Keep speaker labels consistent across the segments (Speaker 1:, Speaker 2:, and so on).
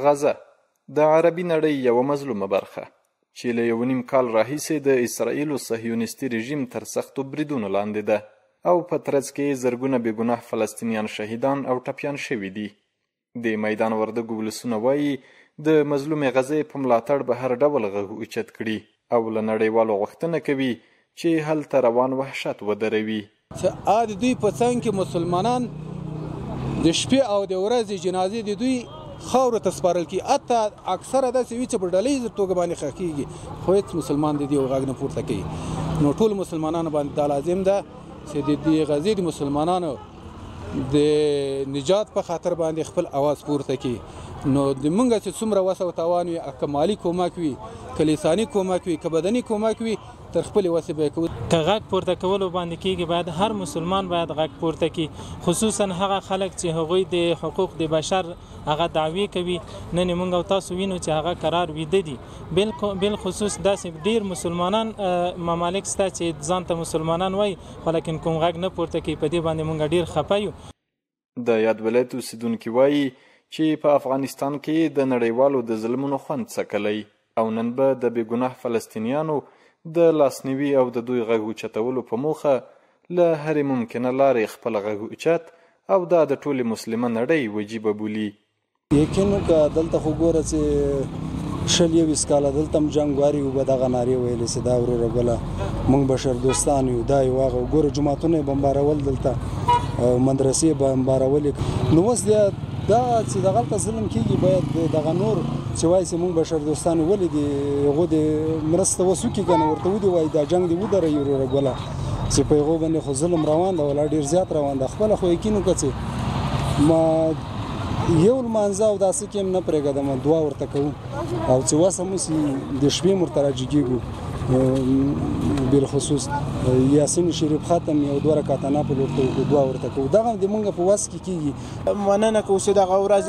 Speaker 1: غزه د عربي نړۍ یوه مظلومه برخه چې له یو نیم کال راهیسې د اسرائیلو صهیونیستي رژیم تر سختو بریدونو لاندې ده او په ترڅ کې یې زرګونه بېګناه فلسطینیان شهیدان او ټپیان شوي دي. د میدان وردګو ولسونه وایي د مظلومې غزې په ملاتړ به هر ډول غږ اوچت کړي او له نړیوالو غوښتنه کوي چې هلته روان وحشت ودروي.
Speaker 2: چې آ د دوی په څنګ کې مسلمانان د شپې او د ورځې جنازې د دوی خاورو ته سپارل کیږي، حتی اکثره داسې وي چې په ډله ییزه توګه باندې ښخیږي، خو هیڅ مسلمان د دې غږ نه پورته کوي. نو ټول مسلمانانو باندې دا لازم ده چې د دې غزې د مسلمانانو د نجات په خاطر باندې خپل اواز پورته کړي. نو د مونږ چې څومره وسه او توان وي، که مالي کومک وي، که لساني کومک وي، که بدني کومک وي، تر خپلې وسې به یې کوو.
Speaker 3: که غږ پورته کولو باندې کیږي، باید هر مسلمان باید غږ پورته کړي، خصوصا هغه خلک چې هغوی د حقوق د بشر هغه دعوی کوي. نن مونږ او تاسو وینو چې هغه قرار ویده دي. بالخصوص داسې ډیر مسلمانان ممالک سته چې ځان ته مسلمانان وایي، خو لیکن کوم غږ نه پورته کوي. په دې باندې مونږ ډیر خفه یو.
Speaker 1: د یاد ولایت اوسېدونکي وایي چې په افغانستان کې د نړیوالو د ظلمونو خوند څکلی او نن به د بېګناه فلسطینیانو د لاسنیوي او د دوی غږ اوچتولو په موخه له هرې ممکنه لارې خپل غږ اوچت او دا د ټولې مسلمه نړۍ وجیبه بولي.
Speaker 4: یقین وکړه دلته خو ګوره چې 20 21 کاله دلته هم جنګ واري وو، به دغه نارې ویلې چې دا وروره ګله موږ بشر دوستان یو، دا یو هغه. ګوره جوماتونه یې بمبارول دلته او مدرسې بمبارولې. نو اوس دا چې دغلته ظلم کېږي، باید دغه نور چې وایي چې موږ بشر دوستان یو، ولې دې هغو دې مرسته اوس وکړي که نه، ورته ودې وایي دا جنګ دې ودروي وروره ګله، چې په هغو باندې خو ظلم روان ده، ولا ډېر زیات روان ده. خپله خو یقین وکړه چې ما یو لمانځه او داسې کې هم نه پرېږدم، دعا ورته کوو او چې وسه مو سي د شپې هم ورته راجګېږو، بالخصوص یاسین شریف ختم یو دوه رکعته نفل ورته وکړو، دعا ورته کوو. دغه د مونږ په وس کې کېږي.
Speaker 5: مننه کوو چې دغه ورځ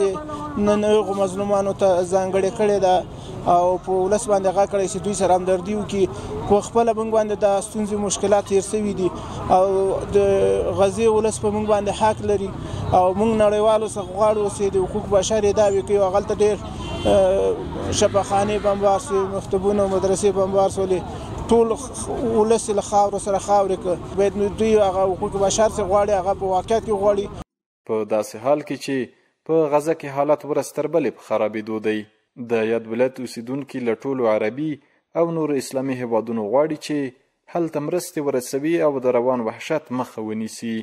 Speaker 5: نن هغو مظلومانو ته ځانګړې کړې ده او په ولس باندې غږ کړی چې دوی سره همدردي وکړي. په خپله موږ باندې دا ستونزې مشکلات تېر سوي دي او د غزې ولس په موږ باندې حق لري او موږ نړیوالو څخه غواړو چې د حقوق بشر ادعاوې کوي. هغلته ډېر شفاخانې بمبار سوې، مکتبونه او مدرسې بمبار سولې، ټول ولس یې له خاورو سره خاورې کړ. باید نو دوی هغه حقوق بشر چې غواړي هغه په واقعیت کې غواړي.
Speaker 1: په داسې حال کې چې په غزه کې حالت ورځ تر بلې په خرابېدو دی، د یاد ولایت اوسېدونکي له ټولو عربي او نورو اسلامي هېوادونو غواړي چې هلته مرستې ورسوي او د روان وحشت مخه ونیسي.